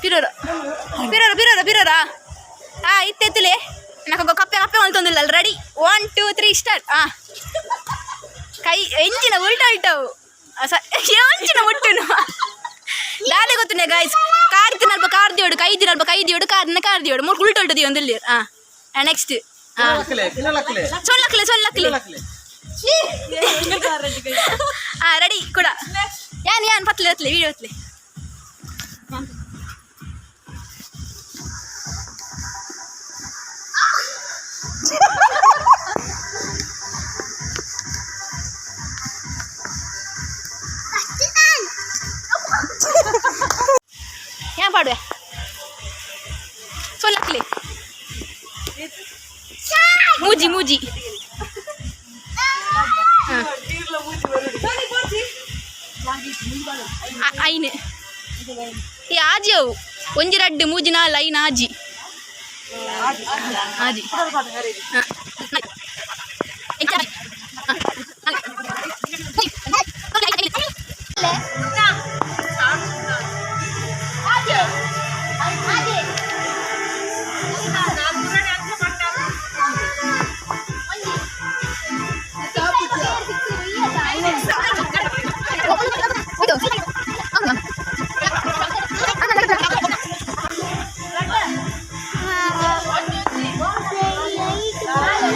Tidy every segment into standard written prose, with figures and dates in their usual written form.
ಪಿರೋರ ಪಿರೋರ ಪಿರೋರ ಪಿರೋರ. ಆ ಇತ್ತೆ ಎತ್ತಲೆ నాకు ಕಪ್ಪೆ ಕಪ್ಪೆ ಮಲ್ತೊಂದಿಲ್ಲ. Ready, 1 2 3 start. ಆ ಕೈ ಎಂಚಿನ ಉಲ್ಟಾ ಉಲ್ಟಾವು ಎಂಚಿನ ಮುಟ್ಟುನು ದಾದೆ ಗೊತ್ತುಂಡೆ ಗಾಯ್ಸ್. ಕಾರ್ ತಿನ್ನಲ್ಪ ಕಾರ್ ದಿಯೋಡು, ಕೈ ತಿನ್ನಲ್ಪ ಕೈ ದಿಯೋಡು, ಕಾರ್ನ ಕಾರ್ ದಿಯೋಡು, ಮೂರು ಉಲ್ಟಾ ಉಲ್ಟಾ ದಿಯೊಂದಿಲ್ಲ. ಆ ನೆಕ್ಸ್ಟ್. ಸೊಲ್ಲಕ್ಲೆ ಸೊಲ್ಲಕ್ಲೆ. ಆ ರೆಡಿ ಕೂಡ. ಯಾನ್ ಯಾನ್ ಪತ್ಲೆ ಪತ್ಲೆ ವಿಡಿಯೋ ಪತ್ಲೆ. ಯಾನ್ ಪಾಡುವೆ ಸೊಲ್ಲಕ್ಲೆ. ಮೂಜಿ ಮೂಜಿ. ಐನು ಈ ಆಜಿ ಅವು. ಒಂಜಿ ರಡ್ಡು ಮೂಜಿ ನಾಲ್ ಐನು ಆಜಿ ಆಜಿ.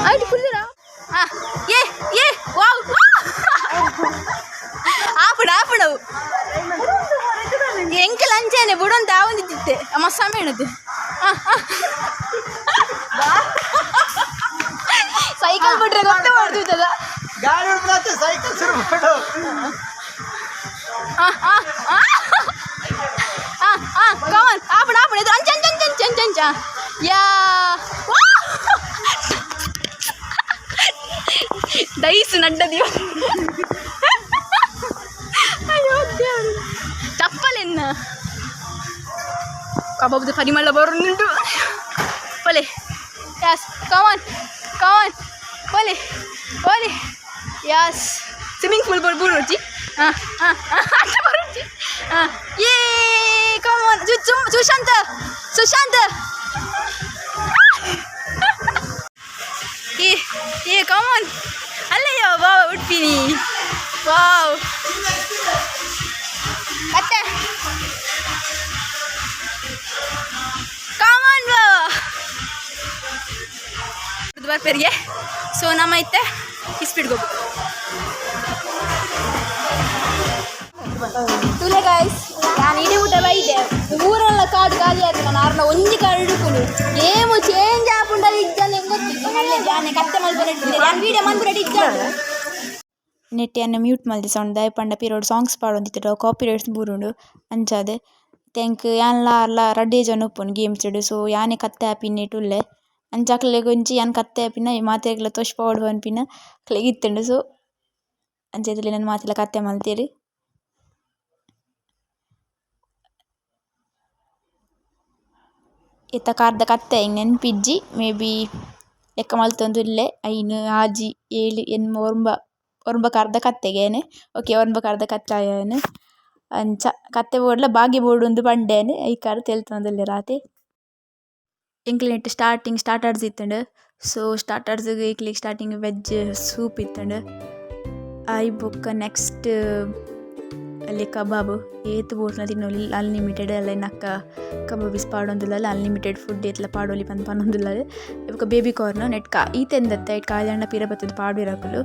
ಆಯ್ತು ಕುಲ್ಲುರಾ. ಆ ಏ ಏ ವಾವ್. ಆಪುಡು ಆಪುಡವು ಎಂಕಲ್ ಅಂಚನೆ ಬುಡೊಂತ ಆವೊಂದಿತ್ತಿತ್ತೆ ಮಸ್ತ ಮೇಣದು. ಸೈಕಲ್ ಬಿಟ್ರೆ ಗೊತ್ತೇ ಮಾಡ್ತಿದ್ದದ. ಗಾಡಿ ಉಡ್ಬಿಡತ್ತೆ, ಸೈಕಲ್ ಶುರು ಮಾಡು. ಕಮನ್, ಆಪುಡು ಆಪುಡು ಇದು ಅಂಚ ಅಂಚ ಅಂಚ ಅಂಚ ಅಂಚ ಅಂಚ. ಯಾ ದೈಸು ನಡ್ಡದಿಯೋ. ಅಯ್ಯೋ ದೇವ್ರೆ. ಚಪ್ಪಲೆನ್ನ ಕಬಾಬ್ದು ಪರಿಮಳ ಬರುಂಟು. ಪೊಲೆ, ಯಾಸ್, ಕಮಾನ್ ಕಮಾನ್, ಪೊಲೆ ಪೊಲೆ. ಯಾಸ್, ಸ್ವಿಮ್ಮಿಂಗ್ ಪೂಲ್ ಬೋರ್ ಬೂರುಚಿ. ಹಾಂ ಹಾಂ ಅಟ್ಟ ಬರುಚಿ. ಹಾಂ, ಏ ಕಮಾನ್ ಸುಶಾಂತ್ ಸುಶಾಂತ್. ಏ ಏ ಕಮಾನ್. ಅಲ್ಲಯ್ಯ ವಾವ್ ಉಡ್ಪಿನಿ ವಾವ್ ಮತ್ತೆ ಕಮಾನ್ ಬಾವ ಬರ್ಪೆರಿಗೆ. ಸೊ ನಮ್ಮ ಇತ್ತೆ ಇಸ್ಪೀಡ್ ಗೊಬ್ಬು ತುಲೆ ಗಾಯ್ಸ್. ನಾನು ಇಡೀ ಊಟ ಬೈದೆ ಊರೆಲ್ಲ ಕಾಡು ಖಾಲಿ ಆಯ್ತು. ನಾನು ಆರ್ನ ಒಂಜಿ ಕಾಡು ಹಿಡ್ಕೊಂಡು ಗೇಮು ಚೇಂಜ್ ಆಪುಂಡಲ್ಲಿ ಇಜ್ಜಲ್ಲ ಗೊತ್ತಿಲ್ಲ. ಅಲ್ಲೇ ಜಾನೆ ಕತ್ತೆ ಮಲ್ಪುನ ನಾನು ವೀಡಿಯೋ ಮನ್ಪುರ ಇಜ್ಜಾಂಡು. ನೆಟ್ ಯಾನ್ ಮ್ಯೂಟ್ ಮಲ್ತೆ ಸೌಂಡ್ ದಾಯೆ ಪಂಡ ಪಿರವುಡು ಸಾಂಗ್ಸ್ ಪಾಡೊಂದಿತ್ತೆರ್ ಅವು ಕಾಪಿರೈಟ್ಸ್ ಬೂರುಂಡು. ಅಂಚಾದ್ ಎಂಕ್ ಯಾನ್ಲ ಆರ್ಲ ರಡ್ಡೆ ಜನ ಉಪ್ಪುನು ಗೇಮ್ಸ್ ಡ್. ಸೊ ಯಾನೆ ಕತ್ತೆ ಆಪಿನೆಟ್ ಉಲ್ಲೆ. ಅಂಚ ಅಕ್ಲೆಗ್ ಒಂಜಿ ಯಾನ್ ಕತ್ತೆ ಆಪಿನ ಮಾತೆರ್ಗ್ಲ ತೋಜ್ಪಾವೊಡು ಪನ್ಪಿನ ಅಕ್ಲೆಗ್ ಇತ್ತುಂಡು. ಸೊ ಅಂಚ ಎನ್ನನ್ ಮಾತೆರ್ಲ ಕತ್ತೆ ಮಲ್ತೆರ್. ಏತ ಕಾರ್ದ ಕತ್ತೆ ಎಂಕ್ ನೆನ್ಪಿಜ್ಜಿ, ಮೇಬಿ ಲೆಕ್ಕ ಮಲ್ತೊಂದುಲ್ಲೆ. 5 6 7 8 ಒರ್ಂಬ ಒರ್ಂಬ ಕಾರ್ದ ಕತ್ತೆಗೆ ಯಾನ್. ಓಕೆ, ಒರ್ಂಬ ಕಾರ್ದ ಕತ್ತೆ ಆಯೆ. ಅಂಚ ಕತ್ತೆ ಬೋಡ್ಲ ಬಾಗ್ಗೆ ಬೋಡುಂದು ಪಂಡೆ ಯಾನ್ ಐಕಾದ್ ತೆಲ್ತೊಂದುಲ್ಲೆರ್ ಆತೆ. ಎಂಕ್ಲೆನೆಟ್ ಸ್ಟಾರ್ಟಿಂಗ್ ಸ್ಟಾರ್ಟರ್ಸ್ ಇತ್ತುಂಡು. ಸೊ ಸ್ಟಾರ್ಟರ್ಸ್ ಎಂಕ್ಲೆಗ್ ಸ್ಟಾರ್ಟಿಂಗ್ ವೆಜ್ ಸೂಪ್ ಇತ್ತುಂಡು. ಆಯಿ ಬೊಕ್ಕ ನೆಕ್ಸ್ಟ್ ಅಲ್ಲಿ ಕಬಾಬ್ ಏತ್ ಬೋಡ್ಲ ತಿನ್ನೊಲಿ, ಅನ್ಲಿಮಿಟೆಡ್. ಅಲ್ಲ ನಕ್ಕ ಕಬಾಬ್ ಪಾಡೊಂದುಲ್ಲಲ್, ಅನ್ಲಿಮಿಟೆಡ್ ಫುಡ್ ಏತ್ಲ ಪಾಡೊಲಿ ಪಂದ್ ಪನೊಂದುಲ್ಲಲ್. ಬೊಕ್ಕ ಬೇಬಿ ಕಾರ್ನ್ ನೆಟ್ ಕಾ ಈತೆಂದತ್ತೆ ಐಟ್ ಕಾಲಿ ಪಿರ ಬತ್ತುದು ಪಾಡುವೆರ್ ಅಕುಲು.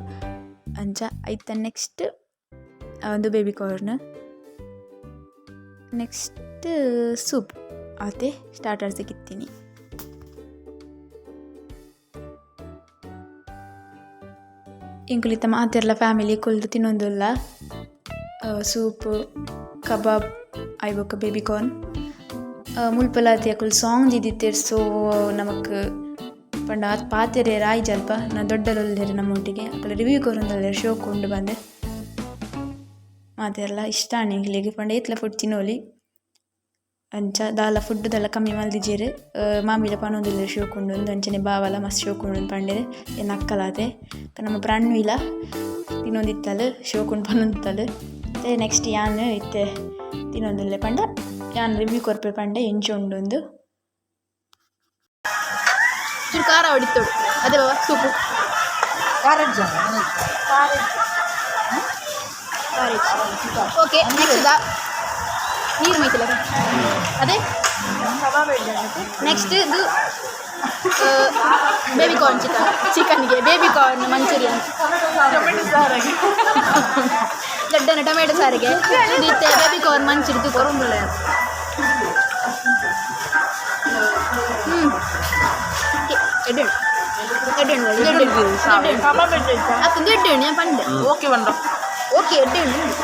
ಅಂಚ ಐತ ನೆಕ್ಸ್ಟ್ ಒಂದು ಬೇಬಿ ಕಾರ್ನ್, ನೆಕ್ಸ್ಟ್ ಸೂಪ್ ಆತೆ ಸ್ಟಾರ್ಟರ್ಸ್ ಇತ್ತಿನಿ. ಎಂಕುಲು ಇತ್ತೆ ಮಾತೆರ್ಲ ಫ್ಯಾಮಿಲಿ ಕುಲ್ದು ತಿನ್ನೊಂದುಲ್ಲ ಸೂಪ್, ಕಬಾಬ್ ಆಯಿ ಬೊಕ್ಕ ಬೇಬಿ ಕಾರ್ನ್. ಮುಲ್ಪಲ ಅಕುಲು ಸಾಂಗ್ ದೀದಿತ್ತೆರ್. ಸೊ ನಮಕ್ ಪಂಡ ಆತ್ ಪಾತೆರ್ಯೆರೆ ಆಯಿಜಲ್ಪ ನ ದೊಡ್ಡಲುಲ್ಲೆರ್ ನಮ್ಮೊಟ್ಟಿಗೆ, ಅಕುಲು ರಿವ್ಯೂ ಕೊರೊಂದುಲ್ಲೆರ್ ಶೋಕು ಉಂಡು ಪಂದ್. ಮಾತೆರ್ಲ ಇಷ್ಟ ಆಂಡ್ ಎಂಕ್ಲೆಗ್ ಪಂಡ ಏತ್ಲ ಫುಡ್ ತಿನೊಲಿ. ಅಂಚ ದಾಲ ಫುಡ್ ದಾಲ ಕಮ್ಮಿ ಮಲ್ದಿಜೆರ್. ಮಾಮಿಲ ಪನೊಂದುಲ್ಲೆರ್ ಶೋಕು ಉಂಡು ಅಂದ್. ಅಂಚನೆ ಬಾವಲ ಮಸ್ತ್ ಶೋಕು ಉಂಡು ಪಂಡೆರ್. ಎನ್ನ ಅಕ್ಕಲಾತೆ ನಮ್ಮ ಪ್ರಣ್ವಿಲ ತಿನ್ನೊಂದಿತ್ತಲ್, ಶೋಕು ಉಂಡು ಪನೊಂದಿತ್ತಲ್. ನೆಕ್ಸ್ಟ್ ಯಾನ್ ಇತ್ತೆ ತಿನ್ನೊಂದುಲ್ಲೆ ಪಂಡ ಯಾನ್ ರಿವ್ಯೂ ಕೊರ್ಪೆ ಪಂಡೆ ಎಂಚ ಉಂಡು. ಚೂರು ಖಾರ ಹೊಡಿತೋಡು ಅದೇ ಬಾಬಾ ಸೂಪು. ಖಾರ. ಓಕೆ, ನೆಕ್ಸ್ಟ್ ದಾ ನೀರು ಮೈತಿಲ್ಲ ಅದೇ. ನೆಕ್ಸ್ಟ್ ಇದು baby corn chicken, ಚಿಕನ್ಗೆ baby corn manchurian, ದೊಡ್ಡನ tomato ಸಾರಿಗೆ ಇತ್ತೆ ಬೇಬಿ ಕಾರ್ನ್ ಮಂಚೂರಿ ತೂಕ. ಹ್ಞೂ, ಎಡ್ಡೆ ಎಡ್ಡೆ ಎಡ್ಡೆ ಅತ್ತೊಂದು ಎಡ್ಡೆ ಉಂಡು ಪಂಡೆ. ಓಕೆ ಬಂಡ. ಓಕೆ, ಎಡ್ಡೆ ಉಂಡು.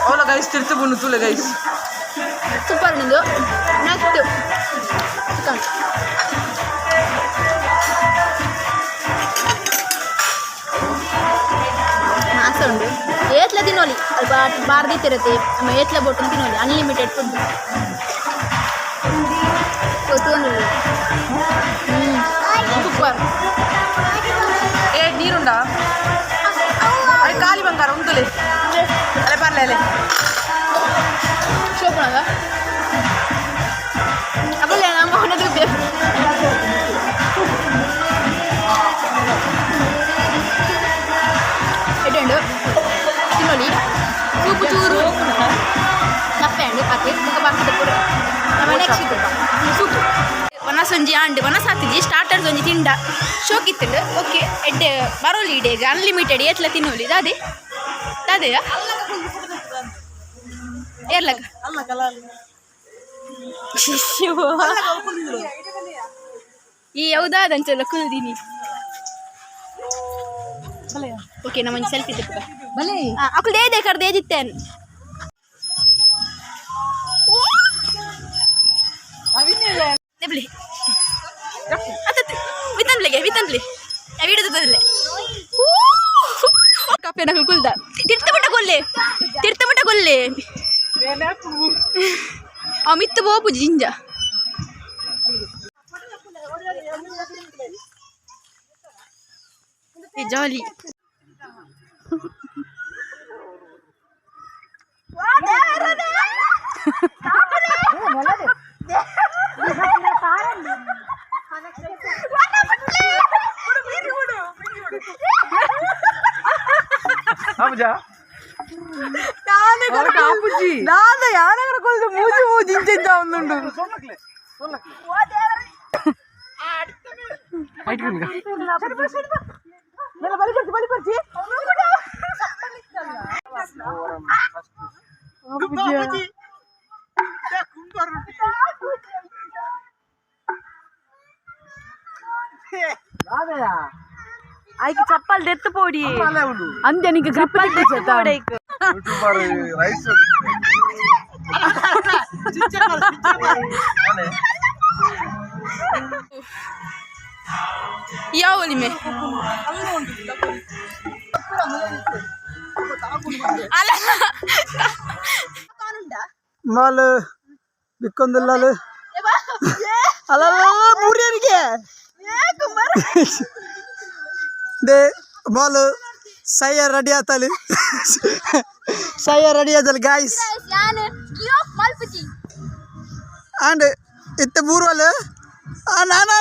ಅವಲ ಗೈಸ್, ತಿರ್ತು ಬುಣ್ಣು ತೂಲೆ ಗೈಸ್. ಸೂಪರ್ ಉಂಡು. Next chicken. ಮಾಸ ಉಂಡು, ಏತ್ಲ ತಿನ್ನೋಲಿ. ಅಲ್ಪ ಬಾರ್ದಿತ್ತಿರತ್ತೆ ನಮ್ಮ ಏತ್ಲ ಬೋಟು ತಿನ್ನೋಲಿ. Unlimited food. ಗೊತ್ತು. ಹ್ಞೂ, ಸೂಪರ್. ಏ, ನೀರುಂಡಾ? ಅರೆ, ಖಾಲಿ ಬಂಗಾರ ಉಂಟುಲೆ. ಅಲೆ ಪರ್ಲೆ ಅಲೆ. ಶೋಪುಣಗ ಅಪ್ಪಲ್ಲ ನಮ್ಮ ಅವನದು. ಎಡ್ಡೆ ತಿನ್ನೋಲಿ. ಸೂಪು ಚೂರು ನಪ್ಪೆ ಅಂಡು ಅತ್ತೆ ಮುಖ ಬಾಕಿದ ಪೂರ. ನಮ್ಮ ನೆಕ್ಸ್ಟ್ ಇದು ಸೂಪು ವನಸೊಂಜಿ ಆಂಡ್ ವನಸಾತಿಜಿ. ಸ್ಟಾರ್ಟರ್ಸ್ ಒಂಜಿ ತಿಂಡ ಶೋಕಿತ್ತುಂಡು. ಓಕೆ, ಎಡ್ಡೆ ಬರೋಲಿ ಇಡೇಗ. ಅನ್ಲಿಮಿಟೆಡ್, ಏತ್ಲ ತಿನ್ನೋಲಿ. ದಾದೆ ದಾದೆಯಾ ಏರ್ಲಗ. ಈ ಯಾವುದಾದಂಚಲ್ಲ ಕುಲ್ದಿನಿ. ಓಕೆ, ನಮ್ಮ ಒಂದು ಸೆಲ್ಫಿ ತೆಪ್ಪುಗ. ಅಕುಲ್ they ಕರ್ದು ಏಜಿತ್ತೇನು. ನೆಬ್ಲಿ ಅತ್ತತ್ತು ವಿತನ್ಬ್ಲೆಗೆ ವಿತನ್ಬ್ಲೆ ವಿಡಿಯೋ ತದಲೆ ಕಾಪೆ ನಕಲ್ ಕುಲ್ದ ತಿರ್ತ ಮಟ್ಟ ಕೊಲ್ಲೆ, ತಿರ್ತ ಮಟ್ಟ ಕೊಲ್ಲೆ. ಆ ಮಿತ್ತು ಬೋಪು ಜಿಂಜ. ಏ ಜಾಲಿ. ದಾದ ಯಾರಾಗ ಕೊಲ್ದು ಮೂಜಿ ಮೂಜಿ ಇಂಚ ಒಂದುಂಡು. ಐಕ್ ಚಪ್ಪಲ್ ದೆತ್ತು ಪೋಡಿ ಅಂದೆ ನಿಂಗೆ ಗ್ರಿಪ್. YouTuber rice. ಯಾವ ಒಲಿಮೆ ಅಲ್ಲ. ಮಾಲ್ ಬಿಕ್ಕೊಂದಿಲ್ಲ ಅಲ್ಲ ಮೂರ್ಯರಿಗೆ they ball ಸಯ್ಯ ready ಆತಲಿ, ಸಯ್ಯ ರೆಡಿ ಆತಲಿ ಗಾಯ್ಸ್. ಮಲ್ಪುಜಿ. ಆಂಡ್ ಇತ್ತೆ ಬೂರ್ವಲ್. ನಾನ್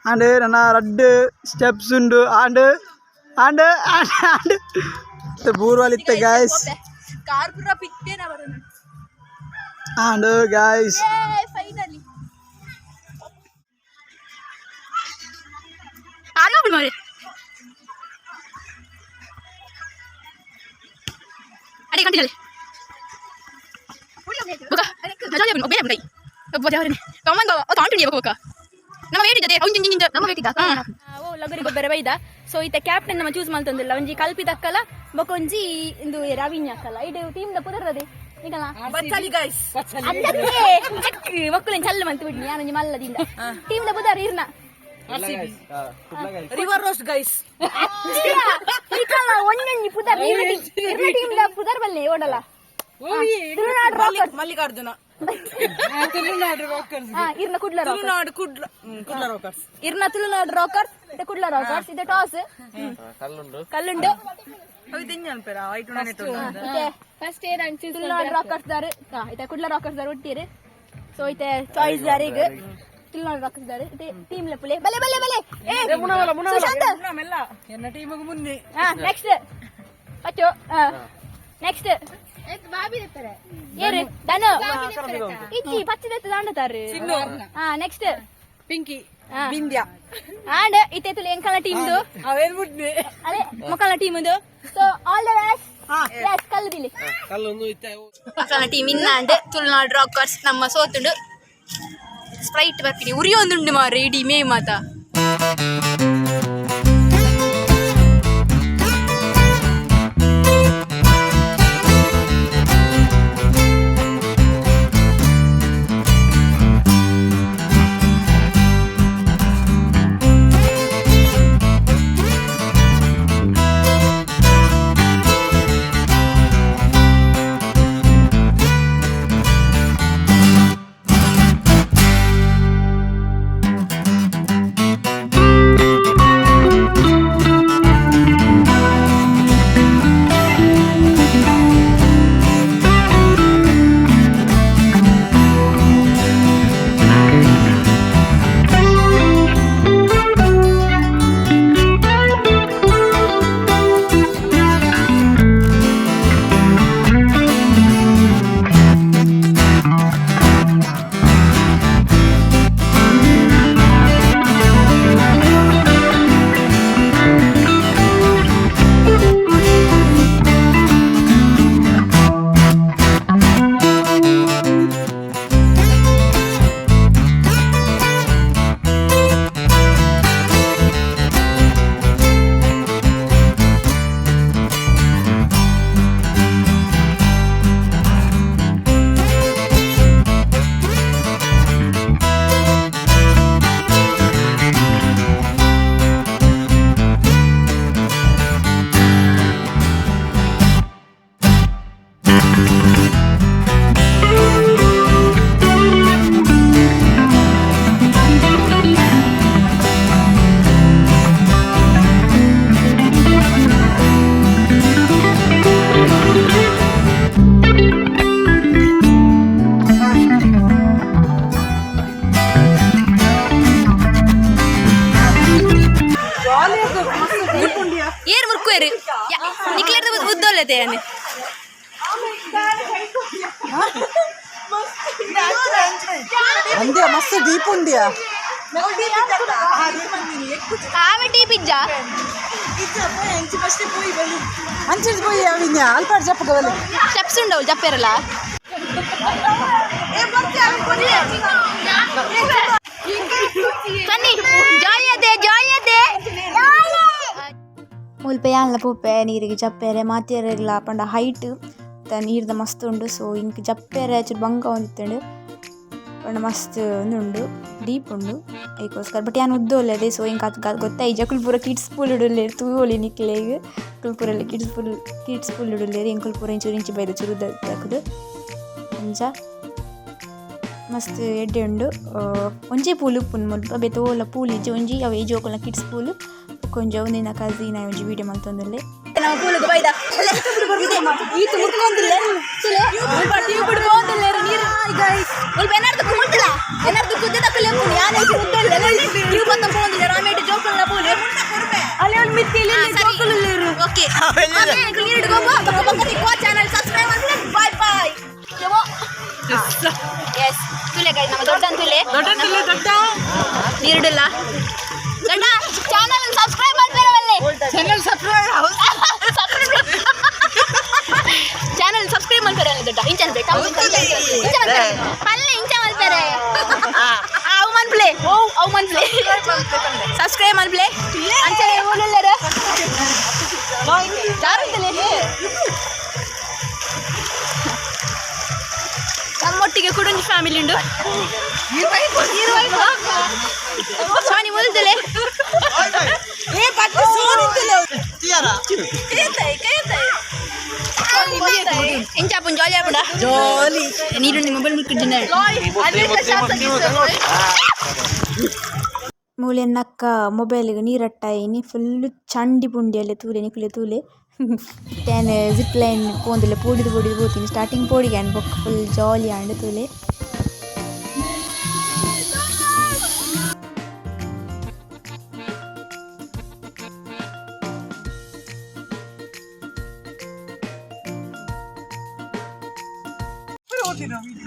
ಆಂಡ್ ನನ್ನ ರಡ್ಡ್ ಸ್ಟೆಪ್ಸ್ ಉಂಡು. And and and and ಇತ್ತೆ ಬೂರ್ವಲ್ ಇತ್ತೆ ಗಾಯ್ಸ್. ಕಾರ್ ಪೂರ ಪಿತ್ತೇನ ಬರೋಣ. And guys. Finally ಆಗ ಮಾರೆ ಅಡೆ ಕಂಟಿನಲ್ಲಿ ಬೊಕ ಬೇರೆ ಬೈ ಒಬ್ಬ ದೇವರೇ ಕಮ್ಮಂಗ ತಾಂಟು ಬೊಕ ನಮ್ಮ ವೇಟಿದ್ದೆ ಅವ್ನು ಜಿಂಜಿಂಜ ನಮ್ಮ ವೇಟಿದ್ದ. ಓ ಲಗರಿ ಗೊಬ್ಬರ ಬೈದ. ಸೊ ಇತ್ತ ಕ್ಯಾಪ್ಟನ್ ನಮ್ಮ ಚೂಸ್ ಮಲ್ತೊಂದಿಲ್ಲ. ಒಂಜಿ ಕಲ್ಪಿ ದಕ್ಕಲ, ಬೊಕೊಂಜಿ ಇಂದು ರವಿನ್ ಅಕ್ಕಲ. ಇಡು ಟೀಮ್ ದ ಪುದರ್ದದೆ ನಿಕಲ. ಬಚ್ಚಲಿ ಗೈಸ್. ಚೆಕ್ ಮಕ್ಕಳಿನ ಚಲ್ಲು ಮಂತ್ ಬಿಡ್ನಿ. ಯಾನೊಂಜಿ ಮಲ್ಲದಿಂದ ಟೀಮ್ ದ ಪುದರ್ ಇರ್ನ. River roast guys. ನಿಕಲ ಒಂಜೊಂಜಿ ಪುದರ್, ಇರ್ನ ಟೀಮ್ ದ ಪುದರ್ ಬಲ್ಲೆ ಓಡಲ. ತುಳುನಾಡು ರಾಕರ್ಸ್. ಮಲ್ಲಿಕಾರ್ಜುನ. ಇರ್ನ ಕುಡ್ಲ ತುಳುನಾಡು ಕುಡ್ಲ ಕುಡ್ಲ ರಾಕರ್ಸ್. ಇರ್ನ ತುಳುನಾಡು ರಾಕರ್ಸ್ ಇತ್ತೆ ಕುಡ್ಲ ರಾಕರ್ಸ್. ಇತ್ತೆ ಟಾಸ್, ಕಲ್ಲುಂಡು. ಫಸ್ಟ್ ತುಳುನಾಡು ರಾಕರ್ಸ್ ದಾರು, ಇತ್ತೆ ಕುಡ್ಲ ರಾಕರ್ಸ್ ದಾರು ಒಟ್ಟಿರು. ಸೊ ಇತ್ತೆ ಚಾಯ್ಸ್ ದಾರಿಗ್ ತುಳುನಾಡು ರಾಕರ್ಸ್ ದಾರು ಇತ್ತೆ ಟೀಮ್ ಲೆಪ್ಪುಲೆ. ಬಲೆ ಬಲೆ ಬಲೆ, ಏ ಸುಶಾಂತ್. ಎನ್ನ ಟೀಮಿಗೆ ಮುಂದೆ. ನೆಕ್ಸ್ಟ್ ಅಚ್ಚೋ, ನೆಕ್ಸ್ಟ್ ಏರು ದನು ಇಜ್ಜಿ ಪಚ್ಚದೆತ್ತ ದಾಂಡತಾರು. ನೆಕ್ಸ್ಟ್ ಪಿಂಕಿ ಬಿಂದ್ಯಾ. ಆಂಡ್ ಇತ್ತೆ ತುಳು ಎಂಕಲ್ನ ಟೀಮ್ದು. ಅವೇನ್ ಬಿಡ್ನಿ. ಅದೇ ಮೊಕ್ಕಲ್ನ team. So all the best. Yes, ಕಲ್ಲು ದಿಲಿ. ಮಕ್ಕಳ ಟೀಮ್ ಇನ್ನಾಂಡ್, ತುಳುನಾಡು ರಾಕರ್ಸ್ ನಮ್ಮ ಸೋತುಂಡು. ಸ್ಪ್ರೈಟ್ ಬರ್ತೀನಿ, ಉರಿಯೊಂದುಂಡು ಮಾರೆ ಇಡೀ ಮೇ ಮಾತ. ಏರ್ ಮುರ್ಕು ಏರು ನಿಕ್ಲೇರ್ದ ಉದ್ದೊಲ್ಲತೆ ಯಾನೆ. ಅಂದ್ಯ ಮಸ್ತ್ ಡೀಪ್ ಉಂದ್ಯಾ. ಆಮೆ ಟೀ ಪಿಜ್ಜಾ. ಅಂಚಿಡ್ ಪೋಯಿ ಅವಿನ್ಯ ಅಲ್ಪಾಡ್ ಜಪ್ಪಗವಲೆ. ಸ್ಟೆಪ್ಸ್ ಉಂಡವು ಜಪ್ಪೇರಲ್ಲ. ಬನ್ನಿ, ಜಾಲಿ ಅದೇ, ಜಾಲಿ ಅದೇ. ಮುಲ್ಪ ಯಾನ್ಲ ಪೋಪೆ ನೀರಿಗೆ ಜಪ್ಪೆರೆ ಮಾತೆರೆಗ್ಲ ಪಂಡ ಹೈಟ್ ನೀರ್ದ ಮಸ್ತ್ ಉಂಡು. ಸೊ ಇಂಕ್ ಜಪ್ಪೆರೆ ಚೂರು ಬಂಕ ಒಂದಿತ್ತುಂಡು, ಪಂಡ ಮಸ್ತ್ ಉಂದು ಡೀಪ್ ಉಂಡು ಐಕೋಸ್ಕರ. ಬಟ್ ಯಾನ್ ಉದ್ದ ಉಲ್ಲೆದೆ, ಸೊ ಇಂಕ್ ಅತ್ ಗೊತ್ತಾಯಿ. ಅಕುಲು ಪೂರ ಕಿಡ್ಸ್ ಪೂಲ್ ಉಲ್ಲೆರ್, ತೂವೊಲಿ ನಿಕ್ಲೆಗ್. ಅಕುಲು ಪೂರ ಕಿಡ್ಸ್ ಪೂಲ್, ಕಿಡ್ಸ್ ಪೂಲ್ ಉಲ್ಲೆರ್. ಎಂಕುಲು ಪೂರ ಇಂಚೂರು ಇಂಚಿ ಬೈದ ಚೂರು ಉದ್ದ ಅಂಚ ಮಸ್ತ್ ಎಡ್ಡೆ ಉಂಡು. ಒಂಜೇ ಪೂಲ್ ಉಪ್ಪುಂಡು ಮುಲ್ಪ, ಬೇತೆ ಓಲ ಪೂಲ್ ಇಜ್ಜಿ. ಒಂಜಿ ಅವು ಜೋಕುಲ್ನ ಕಿಡ್ಸ್ ಪೂಲ್. ಬೊಕ ಒಂಜಿ ಅವು ನಿನ್ನ ಕಸಿನ ಒಂಜಿ ವೀಡಿಯೋ ಮಲ್ತೊಂದುಲ್ಲೆ. ನಮ್ಮ ಪೂಲುಗು ಬೈದ ಈತು ಮುರ್ಕೊಂದಿಲ್ಲ. ಮುಲ್ಪ ಟ್ಯೂಬ್ ಪೋಂದಿಲ್ಲೆರ್ ನೀರು. ಮುಲ್ಪ ಏನಾರ್ದು ಕುಮುಲ್ತಲ ಏನಾರ್ದು ಕುದ್ದೆ ತಕ್ಕಲೆ ಉಪ್ಪುಂಡು. ಯಾನ್ ಐಚಿ ಉದ್ದ ಟ್ಯೂಬ್ ಅಂತ ಪೋಂದಿಲ್ಲ. ರಾಮೇಟ್ ಜೋಕುಲ್ನ ಪೂಲು. ಅಲ್ಲೇ ಒಂದು ಮಿತ್ತಿ ಜೋಕುಲು. ಓಕೆ, ನೀರು ಗೋಪ ಬೊಕ ಬೊಕ ತಿಕ್ಕುವ. ಚಾನಲ್ ಸಬ್ಸ್ಕ್ರೈಬ್ ಮಾಡ್ಲೆ. Bye bye. ಎಸ್, ತುಲೆ ಗೈ, ನಮ್ಮ ದೊಡ್ಡ ತುಲೆ. ದೊಡ್ಡ ನೀರುಡಿಲ್ಲ ದೊಡ್ಡ. ಚಾನಲ್ ಸಬ್ಸ್ಕ್ರೈಬ್ ಮಾಡ್ಬೇಡವಲ್ಲೇ. Channel subscribe. Channel subscribe ಮಾಡ್ತಾರೆ ದೊಡ್ಡ. ಇಂಚ ಅನ್ಬೇಕು, ಇಂಚ ಮಲ್ಪೆರೆ ಪಲ್ಲೆ, ಇಂಚ ಮಲ್ಪೆರೆ. ಅವು ಮನ್ಪ್ಲೆ, ಓ ಅವು ಮನ್ಪ್ಲೆ, ಸಬ್ಸ್ಕ್ರೈಬ್ ಮನ್ಪ್ಲೆ. ಅಂಚನೆ ಊರುಲ್ಲರು ಯಾರುಂತಲೇ ನಮ್ಮೊಟ್ಟಿಗೆ ಕುಡುಂಜಿ ಫ್ಯಾಮಿಲಿ ಉಂಡು. ಸೋನಿ ಮುಲ್ದಲೆ. ಇಂಚಾಪುನ್ ಜಾಲಿ ಆಪುಂಡ. ಜಾಲಿ. ನೀರು ಮೊಬೈಲ್ ಮುಟ್ಕೊಂಡಿದ್ದೆ. ಮೂಲೆ ನಕ್ಕ ಮೊಬೈಲ್ಗೆ ನೀರಟ್ಟಾಯಿನಿ ಫುಲ್ಲು ಚಂಡಿ ಪುಂಡಿಯಲ್ಲಿ ತೂಲೆ ನಿಕುಲೆ ತೂಲೆ. ಟ್ಯಾನ್ ಜಿಪ್ ಲೈನ್ ಪೋಂದುಲ್ಲೆ, ಪೋಡಿದ್ ಪೋಡಿದ್ ಪೋತೀನಿ. ಸ್ಟಾರ್ಟಿಂಗ್ ಪೋಡಿಗೆ ಆಂಡ್ ಬೊಕ್ಕ ಫುಲ್ ಜಾಲಿ ಆಂಡ್ ತೂಲೆ.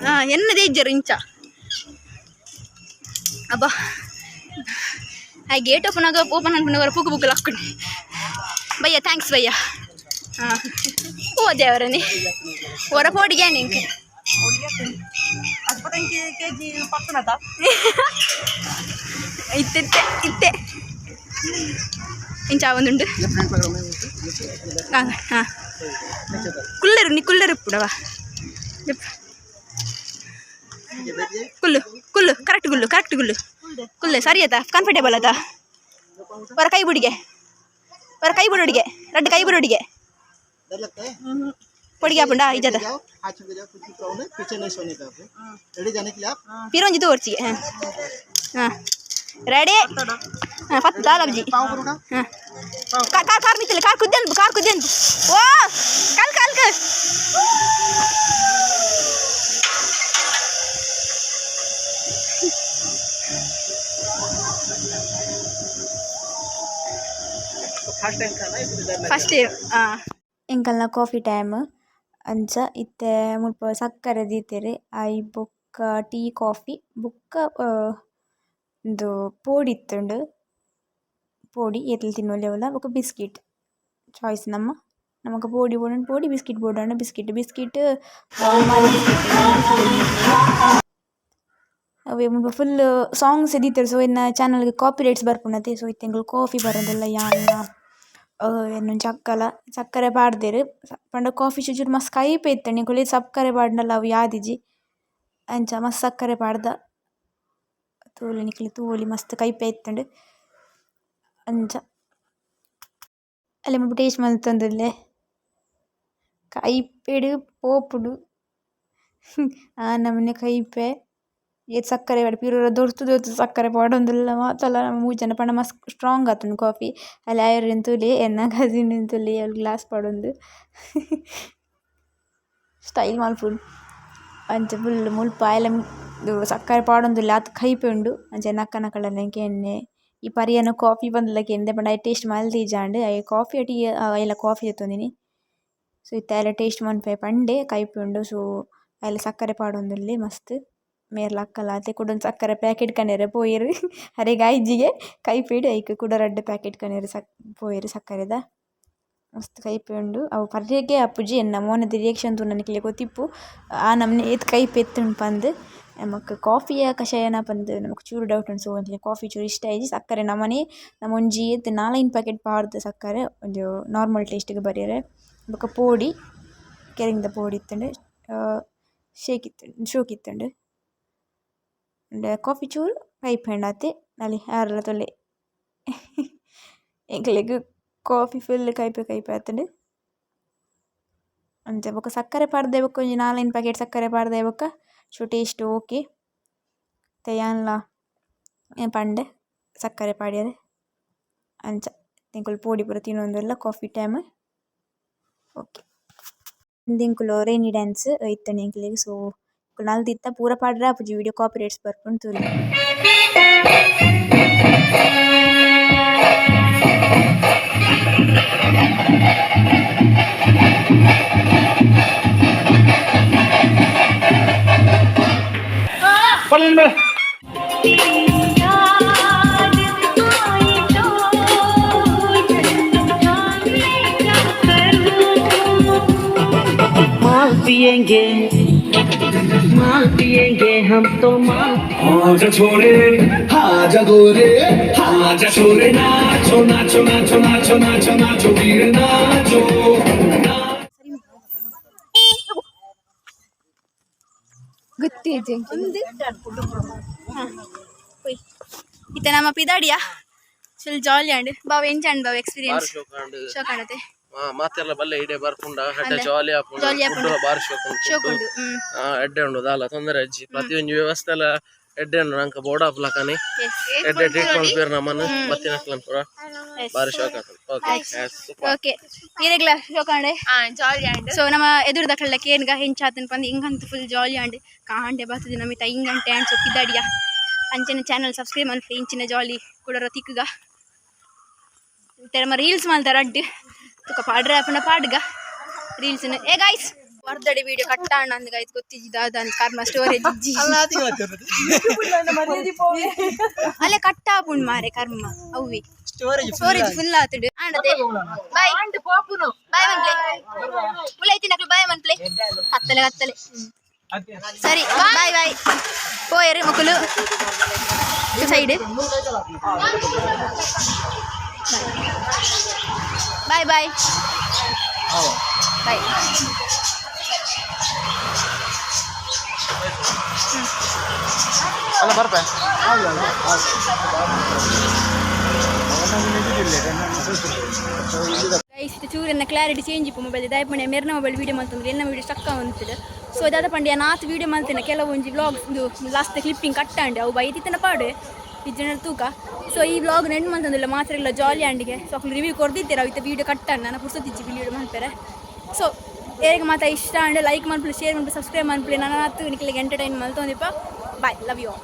ಹಾಂ, ಎನ್ನದೇ ಇಜ್ಜರು ಇಂಚ. ಅಬ್ಬಾ, ಆ ಗೇಟ್ ಓಪನ್ ಆಗ ಓಪನ್ ಅನ್ಕೊಂಡವರ ಪೂಕು ಬುಕ್ಕಲ್ ಹಾಕೊಂಡು. ಬಯ್ಯ, thanks ಬಯ್ಯ. ಹಾಂ, ಓ ದೇವರನೇ, ಹೊರ ಪೋಡಿಗೆ ನಿಂಗೆ. ಕೆಜಿ ಪತ್ತನತ. ಇತ್ತೆ ಇತ್ತೆ ಇತ್ತೆ ಇಂಚ ಒಂದುಂಡು. ಹಾಂ ಹಾಂ, ಕುಲ್ಲರು, ನೀ ಕುಲ್ಲರು ಇಪ್ಪುಡವ. Kullu Kullu, correct ಗುಲ್ಲು, correct ಗುಲ್ಲು, ಕುಲ್ಲೆ. ಸರಿ ಆಯ್ತಾ? ಕಂಫರ್ಟೇಬಲ್ ಆಯ್ತಾ? ಹೊರ ಕೈ ಬುಡಿಗೆ, ಹೊರ ಕೈ ಬುಡುಡಿಗೆ, ರಡ್ಡು ಕೈ ಬುಡುಡಿಗೆ. डर लगता है? పొడిಗೆ ಹಾಪುಂಡಾ ಇಜದ. जाओ, हाथ छोड़ के जाओ। कुछ भी प्रॉब्लम है, पीछे नहीं सोने का आपको। रेडी जाने के लिए आप? ಪಿರೋಂಜಿ ತೋರ್ಚಿಗೆ. ಹಾಂ ಹಾಂ, ರೆಡಿ. ಹಾಂ, ಪತ್ತು ದಾಲಬ್ಜಿ. पाँव पर उठा। ಹಾಂ, ಕಾರ್ ಕಾರ್ ಮಿತ್ತಲ್ಲ, ಕಾರ್ ಕುದ್ದೆನ್, ಕಾರ್ ಕುದ್ದೆನ್. ಓ ಕಲ್ ಕಲ್ ಕಲ್. फर्स्ट टाइम था ना, इसलिए डर लग। ಫಸ್ಟ್ ಹಾಂ. ಎಂಕಲ್ನ ಕಾಫಿ ಟೈಮ್. ಅಂಚ ಇತ್ತೆ ಮುಲ್ಪ ಸಕ್ಕರೆ ದೀತೆರ್, ಆಯಿ ಬೊಕ್ಕ ಟೀ ಕಾಫಿ ಬೊಕ್ಕ ಉಂದು ಪೋಡಿ ಇತ್ತುಂಡು. ಪೋಡಿ ಏತ್ಲ ತಿನೊಲಿ ಅವುಲ. ಬೊಕ್ಕ ಬಿಸ್ಕಿಟ್ ಚಾಯ್ಸ್ ನಮ್ಮ. ನಮಕ್ ಪೋಡಿ ಬೋಡಾಂಡ ಪೋಡಿ, ಬಿಸ್ಕಿಟ್ ಬೋಡಾಂಡ ಬಿಸ್ಕಿಟ್. ಬಿಸ್ಕಿಟ್ ಅವೆ. ಮುಲ್ಪ ಫುಲ್ ಸಾಂಗ್ಸ್ ದೀತೆರ್. ಸೊ ಎನ್ನ ಚಾನಲ್ಗ್ ಕಾಪಿ ರೈಟ್ಸ್ ಬರ್ಪುಂಡತೆ. ಸೊ ಇತ್ತೆ ಎಂಕುಲು ಕಾಫಿ ಪರೊಂದುಲ್ಲ. ಯಾನ್ಲ ಎನ್ನ ಒಂಜಿ ಅಕ್ಕಲ ಸಕ್ಕರೆ ಪಾಡ್ದೆರ್. ಪಂಡ ಕಾಫಿ ಚೂರು ಮಸ್ತ್ ಕೈಪೆ ಇತ್ತ್ಂಡ್. ಎಂಕುಲು ಸಕ್ಕರೆ ಪಾಡ್ಂಡಲ ಅವು ಯಾದಿಜಿ. ಅಂಚ ಮಸ್ತ್ ಸಕ್ಕರೆ ಪಾಡ್ದ. ತೂಲೆ, ನಿಕುಲು ತೂವೊಲಿ, ಮಸ್ತ್ ಕೈಪೆ ಇತ್ತ್ಂಡ್. ಅಂಚ ಅಲ್ಲೇ ಮುಲ್ಪ ಟೇಸ್ಟ್ ಮಂತೊಂದುಲ್ಲೆ. ಕೈಪೆಡ್ ಪೋಪುಂಡು ಆ ನಮೂನೆ ಕೈಪೆ. ಏತ್ ಸಕ್ಕರೆ ಬೋಡು ಪಿರ ದೊರ್ತು ದೊರ್ತು ಸಕ್ಕರೆ ಪಾಡೊಂದುಲ್ಲ ಮಾತಲ ನಮ ಮೂಜಿ ಜನ. ಪಂಡ ಮಸ್ತ್ ಸ್ಟ್ರಾಂಗ್ ಆತುಂಡು ಕಾಫಿ. ಅಲ್ಲ ಆಯೆರೆನ್ ತೂಲೆ, ಎನ್ನ ಕಸಿನ್ ತೂಲೆ, ಅವು ಗ್ಲಾಸ್ ಪಾಡೊಂದು ಸ್ಟೈಲ್ ಮಲ್ಪುನು. ಅಂಚ ಫುಲ್ ಮುಲ್ಪ ಆಯೆಲ ಸಕ್ಕರೆ ಪಾಡೊಂದುಲ್ಲೆ, ಆತ್ ಕೈಪೆ ಉಂಡು. ಅಂಚ ಎನ್ನ ಅಕ್ಕನಕುಲೆನ ಕೇನ್ನೆ, ಈ ಪರಿಯನ ಕಾಫಿ ಪಂದ್ಲ ಕೇಂಡೆ. ಪಂಡ ಆಯೆ ಟೇಸ್ಟ್ ಮಲ್ದಿಜಾಂಡ್. ಆಯೆ ಕಾಫಿ ಟೀ ಆಯೆಲ ಕಾಫಿ ದೆತ್ತೊಂದಿನಿ. ಸೊ ಇತ್ತೆ ಆಯೆಲ ಟೇಸ್ಟ್ ಮನ್ಪೆ ಪಂಡೆ, ಕೈಪೆ ಉಂಡು. ಸೊ ಆಯೆಲ ಸಕ್ಕರೆ ಪಾಡೊಂದುಲ್ಲೆ ಮಸ್ತ್. ಮೇರ್ಲ ಅಕ್ಕಲ ಆತೆ. ಕುಡೊಂಜಿ ಸಕ್ಕರೆ ಪ್ಯಾಕೆಟ್ ಕನೆರೆ ಪೋಯೆರ್. ಅರೆಗ್ ಆಯಿಜಿಗೆ ಕೈಪೆಡ್, ಐಕ್ ಕುಡ ರಡ್ಡ್ ಪ್ಯಾಕೆಟ್ ಕನೆರೆ ಸಕ್ ಪೋಯೆರ್ ಸಕ್ಕರೆದ. ಮಸ್ತ್ ಕೈಪೆ ಉಂಡು. ಅವು ಪರ್ಯೆಗೆ ಆಪುಜಿ. ಎನ್ನ ಮೋನೆದ ರಿಯಾಕ್ಷನ್ ತೂಂಡ ನಿಕ್ಲೆಗ್ ಗೊತ್ತಿಪ್ಪು ಆ ನಮೂನೆ ಏತ್ ಕೈಪೆ ಇತ್ತುಂಡು ಪಂದ್. ನಮಕ್ ಕಾಫಿಯ ಕಷಾಯನ ಪಂದ್ ನಮಕ್ ಚೂರು ಡೌಟ್ ಉಂಡು. ಸೊ ಎಂಕ್ಲೆಗ್ ಕಾಫಿ ಚೂರು ಇಷ್ಟ ಆಯಿಜಿ. ಸಕ್ಕರೆ ನಮನೆ ನಮ ಒಂಜಿ ಏತ್ ನಾಲೈನ್ ಪ್ಯಾಕೆಟ್ ಪಾಡ್ದ್ ಸಕ್ಕರೆ ಒಂಜಿ ನಾರ್ಮಲ್ ಟೇಸ್ಟ್ಗ್ ಬರ್ಯೆರೆ. ಬೊಕ ಪೋಡಿ ಕೆರಿಂಗ್‌ದ ಪೋಡಿ ಇತ್ತುಂಡು, ಶೇಕ್ ಇತ್ತುಂಡು, ಶೋಕ್ ಇತ್ತುಂಡು. ಕಾಫಿ ಚೂರು ಕೈಪೆ ಉಂಡು ಆತೆ. ನಲಿ ಏರ್ಲ ತೂಲೆ, ಎಂಕ್ಲೆಗ್ ಕಾಫಿ ಫುಲ್ ಕೈಪೆ ಕೈಪೆ ಆತುಂಡು. ಅಂಚ ಬೊಕ ಸಕ್ಕರೆ ಪಾಡ್ದೆ ಬೊಕ ಒಂಜಿ ನಾಲೈನ್ ಪ್ಯಾಕೆಟ್ ಸಕ್ಕರೆ ಪಾಡ್ದೆ ಬೊಕ ಚೂರು ಟೇಸ್ಟ್ ಓಕೆ. ಇತ್ತೆ ಯಾನ್ಲ ಪಂಡೆ ಸಕ್ಕರೆ ಪಾಡ್ಯೆರೆ. ಅಂಚ ಎಂಕುಲು ಪೋಡಿ ಪೂರ ತಿನೊಂದುಲ್ಲ. Coffee time okay. ಉಂದು ಎಂಕುಲು ರೈನಿ ಡ್ಯಾನ್ಸ್ ಇತ್ತ್ಂಡ್ ಎಂಕ್ಲೆಗ್. ಸೊ ನಲ್ದಿತ್ತ ಪೂರ ಪಾಡ್ರೆ ಆಪುಜಿ, ವಿಡಿಯೋ ಕಾಪಿ ರೈಟ್ಸ್ ಬರ್ಪುಂಡು ತೂಲೆ. माल पिएंगे, माल पिएंगे, हम तो माल। आजा छोरे, आजा गोरे, आजा छोरे, नाचो नाचो नाचो नाचो नाचो नाचो वीर नाचो। ಗೊತ್ತೇಜಿ. ಒಂದು ಹಾಂ ಪೋಯ್. ಇತ್ತೆ ನಮ್ಮ ಪಿದಾಡಿಯಾ. ಫುಲ್ ಜಾಲಿ ಆಂಡ್ ಬಾವ ಎಂಜಾಂಡ್ ಬಾವ ಎಕ್ಸ್ಪೀರಿಯನ್ಸ್? ಶೋಕ್ ಆಂಡತೆ. ಮಾತೆರ್ಲ ಬಲ್ಲೆ ಇಡೆ ಬರ್ಪುಂಡ ಎಡ್ಡೆ ಜಾಲಿ ಆಪುಂಡು. ಜಾಲಿ ಆಪುಂಡು. ಫುಡ್ ಬಾರಿ ಶೋಕ್ ಉಂಡು. ಶೋಕ್ ಉಂಡು ಹ್ಮ್. ಎಡ್ಡೆ ಉಂಡು, ದಾಲ ತೊಂದರೆ ಅಜ್ಜಿ. ಪ್ರತಿಯೊಂಜಿ ವ್ಯವಸ್ಥೆ ಎಲ್ಲ ಎಡ್ಡೆ ಉಂಡು. ನಂಕ ಬೋಡಾಪ್ಲಕನೆ ಎಡ್ಡೆ ಟ್ರೀಟ್ ಮಲ್ಪೇರ್ ನಮ್ಮನ್ನು ಬತ್ತಿನಕ್ಲನ್ ಪೂರ. ಬಾರಿ ಶೋಕ್ ಆಪುಂಡು. Okay, super. ಓಕೆ, ಈರೆಗ್ಲ ಶೋಕ್ ಆಂಡೆ? ಜಾಲಿ ಆಂಡ್. ಸೊ ನಮ್ಮ ಎದುರುದಕಲ್ಲ ಕೇನ್ಗ ಹೆಂಚಾತನ್ ಪಂದ್. ಇಂಗಂತ ಫುಲ್ ಜಾಲಿ ಆಂಡ್. ಕಾಂಡೆ ಬರ್ತದೆ ನಮಿತ ಹಿಂಗಂಟೆ ಆಂಡ್. ಸೊ ಪಿದಾಡಿಯ. ಅಂಚನೆ ಚಾನಲ್ ಸಬ್ಸ್ಕ್ರೈಬ್ ಮಲ್ಪಿ. ಇಂಚಿನ ಜಾಲಿ ಕುಡರ ತಿಕ್ಕುಗ. ನಮ್ಮ ರೀಲ್ಸ್ ಮಲ್ತಾರ ಅಡ್ಡು ತುಕ ಪಾಡ್ರೆ ಆಪುಂಡ ಪಾಡ್ಗ ರೀಲ್ಸ್. ಏ ಗೈಸ್, ವರ್ದಡಿ ವಿಡಿಯೋ ಕಟ್ಟ ಅಣ್ಣ ಅಂದ್ ಗೈಸ್. ಗೊತ್ತಿದ್ದ ಅದಂತ ಕರ್ಮ, ಸ್ಟೋರೇಜ್ ಇಜ್ಜಿ. ಅಲ್ಲೇ ಕಟ್ಟ ಆಪುಂಡು ಮಾರೆ, ಕರ್ಮ ಅವ್ವಿ. ಸ್ಟೋರೇಜ್. ಸ್ಟೋರೇಜ್ ಫುಲ್ ಆತುಡು ಆಂಡದೆ. ಬಾಯ್ ಬಾಯ್ ಮನ್ಪ್ಲೆ. ಉಲೈತಿನಕ್ಲು ಬಾಯ್ ಮನ್ಪ್ಲೆ. ಕತ್ತಲೆ ಕತ್ತಲೆ. ಸರಿ, ಬಾಯ್ ಬಾಯ್. ಪೋಯರು ಮುಕುಲು ಸೈಡ್. Bye bye bye. ಅಲ್ಲ, ಬರ್ಪೆ. ಗೈಸ್, ಇದು ಚೂರನ್ನ ಕ್ಲಾರಿಟಿ ಚೇಂಜ್ ಇಪ್ಪು ಮೊಬೈಲ್ ದಾಯಪಂಡೆ. ಮೆರ್ನ ಮೊಬೈಲ್ ವೀಡಿಯೋ ಮಲ್ತಂದ್ರೆ ಎನ್ನ ವೀಡಿಯೋ ಸ್ಟಕ್ ಆವಂತಿದೆ. ಸೊ ಅದಾದ ಪಂಡೆ ನಾತ್ ವೀಡಿಯೋ ಮಲ್ತೇನೆ. ಕೆಲವೊಂಜಿ ವ್ಲಾಗ್ಸ್ ಇದು ಲಾಸ್ಟ್ ಕ್ಲಿಪ್ಪಿಂಗ್ ಕಟ್ಟಾಂಡೆ. ಅವು ಬೈತಿತ್ತನ ಪಾಡು ಇಜ್ಜನ ತೂಕ. ಸೊ ಈ ವ್ಲಾಗ್ ನೆಂಡ್ ಮಲ್ತಂದಿಲ್ಲ ಮಾತ್ರ ಇಲ್ಲ, ಜಾಲಿ ಆಂಡಿಗೆ. ಸೊ ಅಕ್ಲು ರಿವ್ಯೂ ಕೊರ್ದಿತ್ತೀರ. ಅವು ವೀಡಿಯೋ ಕಟ್ಟಾಂಡ್ ನಾನು ಪುರ್ಸೊತ್ತಿಜ್ಜಿ ವೀಡಿಯೋ ಮಲ್ಪೆರೆ. ಸೊ ಏರಿಗೆ ಮಾತ ಇಷ್ಟ ಆಂಡ್ ಲೈಕ್ ಮಲ್ಪಲೆ, ಶೇರ್ ಮಲ್ಪಲೆ, ಸಬ್ಸ್ಕ್ರೈಬ್ ಮಲ್ಪಲೆ. ನಾನು ನಿಕ್ಲಿಗೆ ಎಂಟರ್ಟೈನ್ ಮಲ್ತೊಂದಿಪ್ಪ. Bye, love you all.